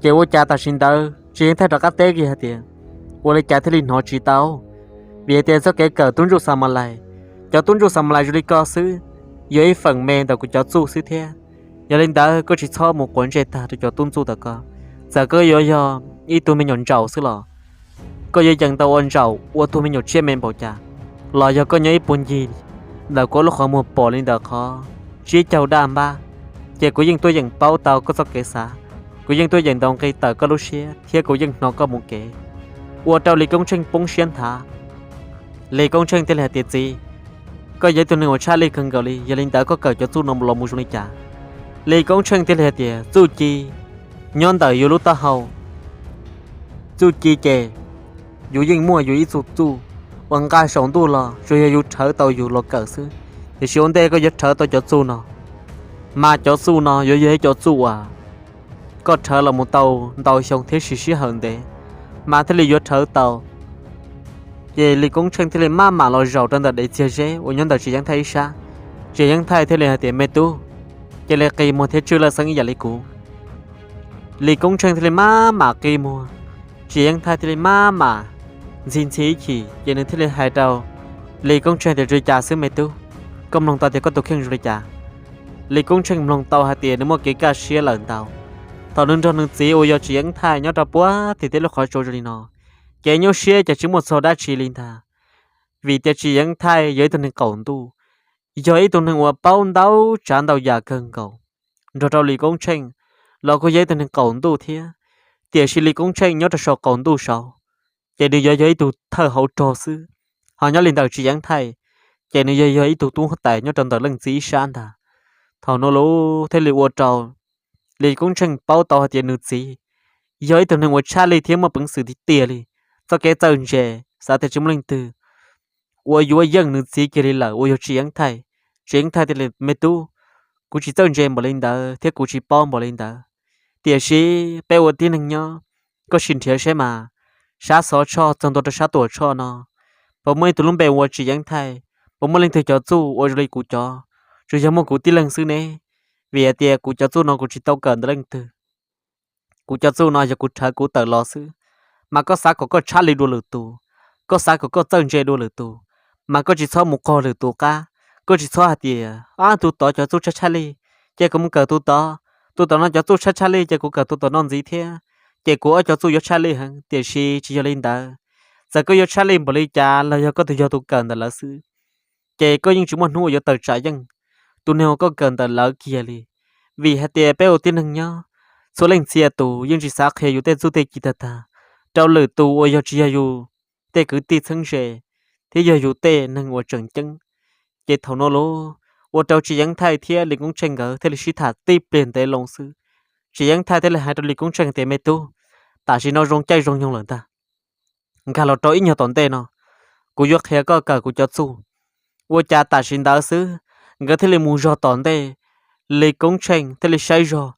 Ces ua cas tam sim ntawd Tsis Yeeb Thaij rov qab teb kiag hais tias, Ua li cas thiaj li hnov tsis tau? Vim hais tias txoj kev kawm tub ntsuj Xamalais, cov tub ntsuj Xamalais zoo li koj xwb, yog ib feem me ntawm kuv cov txuj xwb thiab. Yog li ntawd koj tsis txhob mus quav ntsej tag rau cov tub ntsuj ntawm koj. Txawm koj yuav yog ib tug me nyuam ntsaum xwb los koj yuav yeem tau ua ntsaum ua tug me nyuam tsiaj me npaum cas, los yog koj nyob ib puag ncig ntawm kuv lub qhov muag pom li ntawm qhov tsib caug daj npab, ces kuv yeej tuaj yeem paub tau koj txoj kev xav, kuv yeej tuaj yeem ntaus nqi tawm koj lub siab thiab kuv yeej hnov koj mus kev. Ua rau Lis Koob Tsheej poob siab nthav. Lis Koob Tsheej thiaj li hais tias, Txiv, koj yog ib tug neeg uas tshaj lij kawg nkaus li, yog li ntawd koj kawm cov txuj no los mus zoo li cas? Lis Koob Tsheej thiaj li hais tias, Txuj ci nyob ntawm yus lub taub hau. Txuj ci ces yus yeej muaj yus ib txuj txuj uas nqa saum ntuj los, tsuas yog yus rhawv tau yus los kawm xwb. Tiam sis ua ntej koj yuav rhawv tau cov txuj no, mas cov txuj no yuav yog ib co txuj uas koj rhawv los mus tau ntau xyoo thiab siv sij hawm ntev mas thiaj li yuav rhawv tau. Ces Lis Koob Tsheej thiaj li maj mam los zaum rau ntawm daim txiag zeb uas nyob ntawm Tsis Yeeb Thaij ib sab. Tsis Yeeb Thaij thiaj li hais tias, Me tub, cia li qi muag thiab tswj lawj xeeb ib yam li kuv. Lis Koob Tsheej thiaj li maj mam qi muag, Tsis Yeeb Thaij thiaj li maj mam ntxhi ntxhi ib chim, ces nws thiaj li hais rau Lis Koob Tsheej tias, Zoo li cas xwb me tub? Koj mloog tau tias koj tus kheej zoo li cas? Lis Koob Tsheej mloog tau hais tias nws muaj kev kaj siab lawm ntau. Thaum nws nrog nws txiv uas yog Tsis Yeeb Thaij nyob rau puag tim tej lub qhov tsua zoo li no, kev nyuaj siab ces tsis muaj txog dab tsi li ntag. Vim tias Tsis Yeeb Thaij yog ib tug neeg qaum ntuj, yog ib tug neeg uas paub ntau tsav ntau yam kawg nkaus. Nrog rau Lis Koob Tsheej los kuj yog ib tug neeg qaum ntuj thiab, tiam sis Lis Koob Tsheej nyob rau saum qaum ntuj saud, ces nws yuav yog ib tug thawj hauv rog xwb. Ho nyob li ntawm Tsis Yeeb Thaij, ces nws yog yog ib tug tub huab tais nyob rau ntawm leej txiv ib sab ntag. Thaum no los thiaj li ua rau Lis Koob Tsheej paub tau hais tias nws txiv yog ib tug neeg uas tshaj lij thiab muaj peev xwm tiag tiag li. Txoj kev txawj ntse xav tias tsis muaj leej twg uas yuav yeej nws txiv kiag li lawm uas yog Tsis Yeeb Thaij. Tsis Yeeb Thaij thiaj li, Me tub, kuv tsis txawj ntse npaum li ntawd thiab kuv tsis paub npaum li ntawd, tiam sis peb ua tib neeg nyob, koj sim nrhiav saib mas sab Xov Tshoj txog ntua rau sab Tuam Tshoj no, puas muaj ib tug lub npe ua Tsis Yeeb Thaij? Puas muaj leej twg cov txuj ua zoo li kuv cov? Tsuas yog muaj kuv tib leeg xwb ne, vim hais tias kuv cov txuj no kuv tsis tau kawm ntawm leej twg. Kuv cov txuj no yog kuv rhawv kuv tawm los xwb. Mas koj xav kom koj tshaj li dua lwm tus, koj xav kom koj txawj ntse dua lwm tus, mas koj tsis txhob mus qog lwm tus qab. Koj tsis txhob hais tias, ab, tus tod cov txuj tshaj tshaj li, ces kuv mus kawm tus tod. Tus tod no cov txuj tshaj tshaj li, ces kuv kawm tus tod no ntxiv thiab, ces kuv ob cov txuj yuav tshaj li heev, tiam sis tsis yog li ntawd. Txawm koj yuav tshaj li npaum li cas los yog koj tus yog tus kawm ntawm lawv xwb, ces koj yeej tsis muaj hnub uas yuav tawm tsam yeej tus neeg uas koj kawm ntawm lawv kiag li. Vim hais tias peb ua tib neeg nyob, txhua leej txhia tus yeej tsis xav qhia yus tej txuj tej ci tag tag rau lwm tus uas yog tsis yog yus tej kwv tij txheeb ze thiab yog yus tej neeg uas tseem ceeb. Ces thaum no lauj, ua rau Tsis Yeeb Thaij thiab Lis Koob Tsheej nkawd thiaj li sib tham tib pliag ntev loo xwb. Tsis Yeeb Thaij thiaj li hais rau Lis Koob Tsheej tias, me tub, tam sim no zoo caij zoo nyoog lawm ntag. Nkag los rau ib nyuag tom ntej no, kuv yuav qhia koj kawm kuv cov txuj. Ua cas tam sim ntawd xwb, nkawd thiaj li mus zog tom ntej. Lis Koob Tsheej thiaj li saib zog,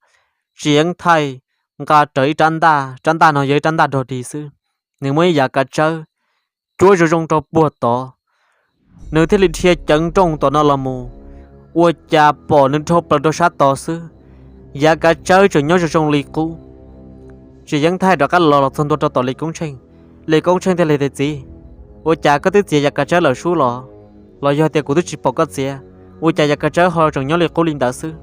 Tsis Yeeb Thaij nqa rawv ib rab ntaj, rab ntaj no yog ib rab ntaj dog dig xwb. Nws muaj ib yav kav tsawb cuab zoo zoo rau puag tod. Nws thiaj li dhia ceev nrooj tom no los mus, ua cas pom nws dhau plaws rau sab tod xwb, yav kav tsawb tseem nyob zoo zoo li qub. Tsis Yeeb Thaij rov qab los los txog ntua rau tom Lis Koob Tsheej. Lis Koob Tsheej thiaj li tias, txiv, ua cas koj twb txiav yav kav tsawb lawm sub los? Los yog tias kuv twb tsis pom koj txiav, ua cas yav kav tsawb ho tseem nyob li qub li ntawd xwb?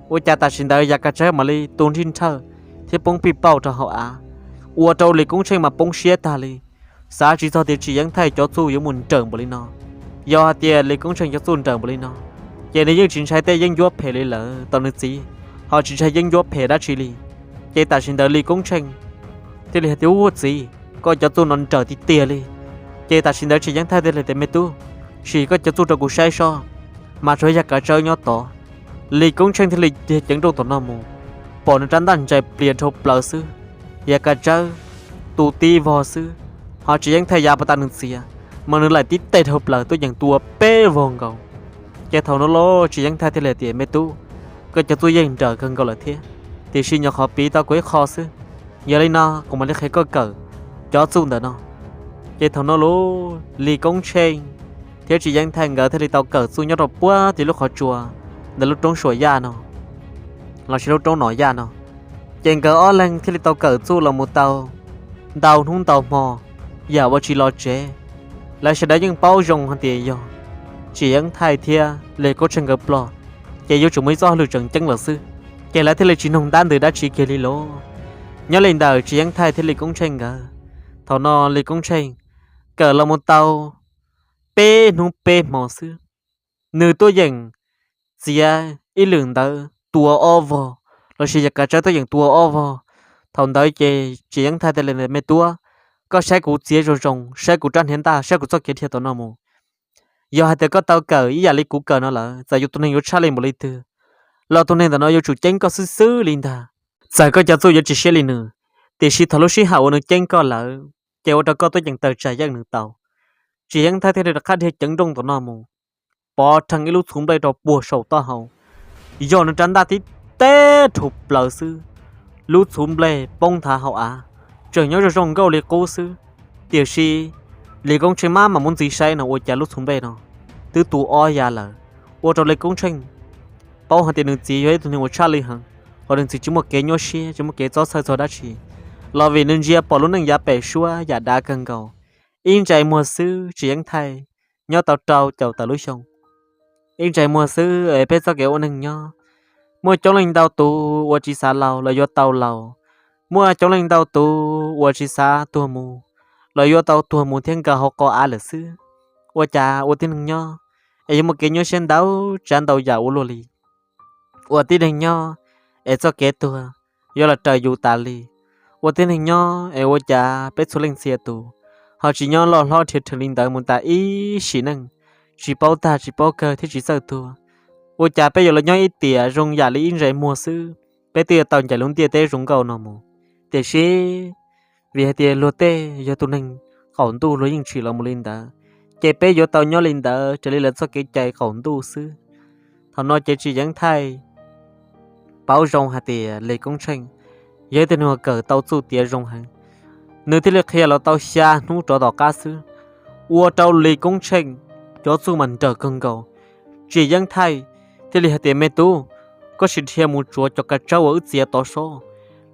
Ua cas tam sim ntawd yav kav tsawb mam li tu nrhij nrhawj thiab poob pij pauj rau hauv av? Ua rau Lis Koob Tsheej mas poob siab tag li, xav tsis txog tias Tsis Yeeb Thaij cov txuj yuav mus nrawm npaum li no. Yog hais tias Lis Koob Tsheej cov txuj nrawm npaum li no, ces nws yeej tsis ntshai tej yeeb ncuab phem li lawm, tos nws txiv ho tsis ntshai yeeb ncuab phem dab tsi li. Ces tam sim ntawd Lis Koob Tsheej thiaj li hais tias, ub, txiv, koj cov txuj no nrawm tiag tiag li. Ces tam sim ntawd Tsis Yeeb Thaij thiaj li tias, me tub, sim koj cov txuj rau kuv saib soj, mas tsuas yog yav kav tsawb nyob tod. Lis Koob Tsheej thiaj li dhia ceev nrooj tom no mus, pom nws rab ntaj ntsais plias dhau plaws xwb, yav kav tsawb tu tib vog xwb, ho Tsis Yeeb Thaij yav puag ta nws txiav, mas nws laim tib teg dhau plaws tuaj yeem tua peb vog nkaus. Ces thaum no los Tsis Yeeb Thaij thiaj li tias, me tub, koj cov txuj yeej nrawm kawg nkaus lawm thiab, tiam sis nyuam qhuav piv tau kuv ib qho xwb. Yog li no kuv mam li qhia koj kawm cov txuj ntawm no. Ces thaum no los Lis Koob Tsheej thiab Tsis Yeeb Thaij nkawd thiaj li tau kawm txuj nyob rau puag tim lub qhov tsua ntawm lub roob Suam Yaj no, los sis lub roob Nom Yaj no. Ces nkawd ob leeg thiaj li tau kawm txuj los mus tau ntau hnub ntau hmo, yam ua tsis los tsev. Lawv sawv daws yeej paub zoo hais tias yog Tsis Yeeb Thaij thiab Lis Koob Tsheej nkawd ploj, ces yuav tsum muaj ib txoj hauj lwm tseem ceeb lawm xwb. Ces lawv thiaj li tsis noog ntab ntws dab tsi kiag li lauj. Nyob li ntawm Tsis Yeeb Thaij thiab Lis Koob Tsheej nkawd, thaum no Lis Koob Tsheej kawm los mus tau peb hnub peb hmo xwb, nws tuaj yeem txiav ib lwm ntawd tua ob vog, los sis yav kav tsawb tuaj yeem tua ob vog. Thaum ntawd ces Tsis Yeeb Thaij thiaj li, me tub, koj saib kuv txiav zoo zoo, saib kuv rab hniav ntaj, saib kuv txoj kev dhia tom no mus. Yog hais tias koj tau kawm ib yam li kuv kawm no lawm, txawm yus tus neeg yuav tshaj li npaum li twg los tus neeg ntawm no yuav tsum ceeb koj xwb xwb li ntag. Txawm koj cov txuj yuav tsis siab li nws, tiam sis thaum lub sij hawm uas nws ceeb koj lawm, ces ua rau koj tuaj yeem tawm tsam yeej nws tau. Tsis Yeeb Thaij thiaj li rov qab dhia ceev nrooj tom no mus, pov rhees ib lub txhuv nplej rau puag saum taub hau, yog nws rab ntaj tib teg dhau plaws xwb, lub txhuv nplej poob nthav hauv av, tseem nyob zoo zoo nkauj li qub xwb. Tiam sis Lis Koob Tsheej maj mam muab ntxiv saib no ua cas lub txhuv nplej no twb tu ob yav lawm, ua rau Lis Koob Tsheej paub hais tias nws txiv yog ib tug neeg uas tshaj li heev, ho nws txiv tsis muaj kev nyuaj siab tsis muaj kev txob txhawj txog dab tsi, los vim nws ntsia pom lub neej yav pem suab yam dav kawg nkaus. Ib ntsais muag xwb Tsis Yeeb Thaij nyob tau rau caum tawm lub xyoo. Ib ntsais muag xwb es peb txoj kev ua neeg nyob, muaj coob leej ntau tus uas tsis xav laus los yuav tau laus, muaj coob leej ntau tus uas tsis xav tuag mus los yuav tau tuag mus thiab nkag hauv qo av lawm xwb. Ua cas ua tib neeg nyob es yuav muaj kev nyuaj siab ntau tsav ntau yam ua luaj li. Ua tib neeg nyob es txoj kev tuag yuav los raws yus tas li. Ua tib neeg nyob es ua cas peb txhua leej txhia tus ho tsis nyob loj hlob rhia rhees li ntawd mus tas ib sim neej, tsis paub tag tsis paub kawg thiab tsis txawj tuag. Ua cas peb yuav los nyob ib tiam zoo yam li ib ntsais muag xwb, peb twb yuav tau ncaim lub ntiaj teb zoo nkauj no mus. Tiam sis vim hais tias luag tej yog tus neeg qaum ntuj luag yeej tshwm los mus li ntawd, ces peb yuav tau nyob li ntawd raws li lawv txoj kev cai qaum ntuj xwb. Thaum no ces Tsis Yeeb Thaij paub zoo hais tias Lis Koob Tsheej yog ib tug neeg uas kawm tau txuj tiav zoo heev. Nws thiaj li qhia los tau xya hnub rov tom qab xwb, ua rau Lis Koob Tsheej cov txuj mas nrawm kawg nkaus. Tsis Yeeb Thaij thiaj li hais tias, Me tub, koj sim dhia mus tsuav cov kav tsawb uas wb txiav tod sob.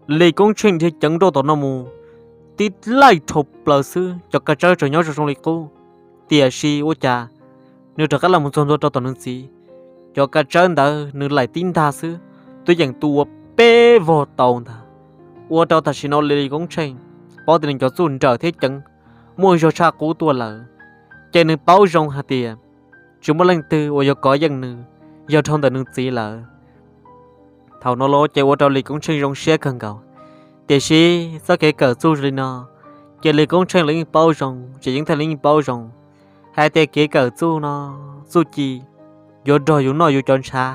Lis Koob Tsheej dhia ceev nrauj tom no mus, tib laij dhau plaws xwb cov kav tsawb tseem nyob zoo zoo li qub. Tiam sis ua cas nws rov qab los mus txog ntua rau tom nws txiv, cov kav tsawb ntawd nws laim tib ntag xwb, twb yeej tu ua peb vog tau ntag. Ua rau tam sim no Lis Koob Tsheej paub tias nws cov txuj nrawm thiab ceev, muaj zog tshaj qub tuaj lawm. Ces nws paub zoo hais tias tsis muaj leej twg uas yuav kov yeej nws yog dhau ntawm nws txiv lawm. Thaum no los ces ua rau Lis Koob Tsheej zoo siab kawg nkaus. Tiam sis txoj kev kawm txuj zoo li no, ces Lis Koob Tsheej los yeej paub zoo, Tsis Yeeb Thaij los yeej paub zoo hais tias kev kawm txuj no, txuj ci yuav nrog yus noj yus cov ntshav,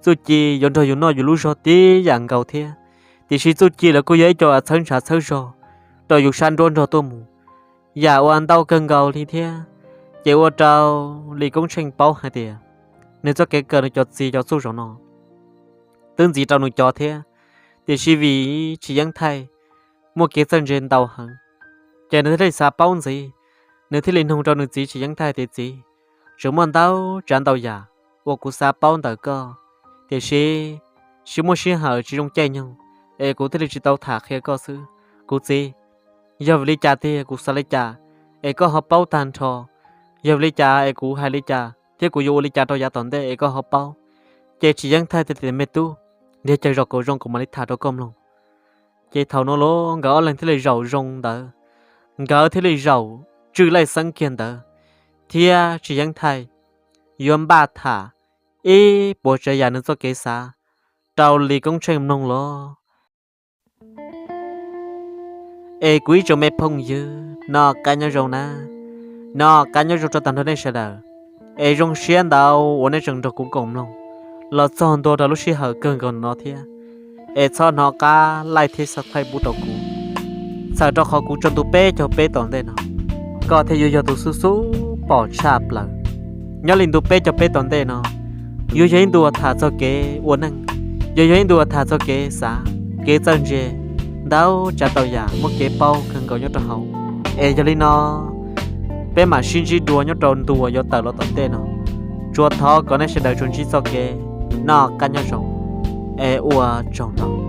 txuj ci yuav nrog yus noj yus lub zog tib yam nkaus thiab. Tiam sis txuj ci lawv kuj yog ib co txhawb ntshav txhawb zog rau yus sab nruab nrog tuaj mus, yam uas ntau kawg nkaus li thiab. Ces ua rau Lis Koob Tsheej paub hais tias nws txoj kev kawm nws cov txiv cov txuj zaum no twb ntxiv rau nws cov thiab. Tiam sis vim Tsis Yeeb Thaij muaj kev txawj ntse ntau heev, ces nws thiaj li xav paub ntxiv. Nws thiaj li nug rau nws txiv Tsis Yeeb Thaij tias, Txiv, tseem muaj ntau tsav ntau yam uas kuv xav paub ntawm koj, tiam sis tsis muaj sij hawm, tsis zoo caij nyoog, es kuv thiaj li tsis tau tham qhia koj xwb. Kuv txiv, yog vim li cas tiag kuv xav li cas es koj ho paub tag nrho? Yog vim li cas es kuv hais li cas thiab kuv yuav ua li cas rau yav tom ntej es koj ho paub? Ces Tsis Yeeb Thaij thiaj tias, Me tub, nrhiav chaw zaum kom zoo kuv mam li tham rau koj mloog. Ces thaum no los nkawd ob leeg thiaj li zaum zoo ntawd, nkawd thiaj li zaum tswj laij xeeb kiag ntawd, thiab Tsis Yeeb Thaij yuav npaj tham ib puas tsav yam nws txoj kev xav rau Lis Koob Tsheej mloog los. Es kuv ib tsoom me phooj ywg, noj qab nyob zoo na, noj qab nyob zoo rau tag nrho nej sawv daws. Es zoo siab ntau uas nej tseem nrog kuv koom mloog los txog ntua rau lub sij hawm kawg nkaus no thiab. Es txhob hnov qab like thiab subscribe pub rau kuv, txhawm rau qhov kuv tso ntu peb caug peb tom ntej no, koj thiaj yuav yog tus xub xub pom tshaj plaws. Nyob li ntu peb caug peb tom ntej no yuav yog ib ntu uas tham txog kev ua neej, yuav yog ib ntu uas tham txog kev xav, kev txawj ntse, ntau tsav ntau yam muaj kev paub kawg nkaus nyob rau hauv. Es yog li no, peb mam sib ntsib dua nyob rau ntu uas yuav tawm los tom ntej no. Tsuas thov kom nej sawv daws tsuas ntsib txoj kev noj qab nyob zoo, es ua tsaug ntau.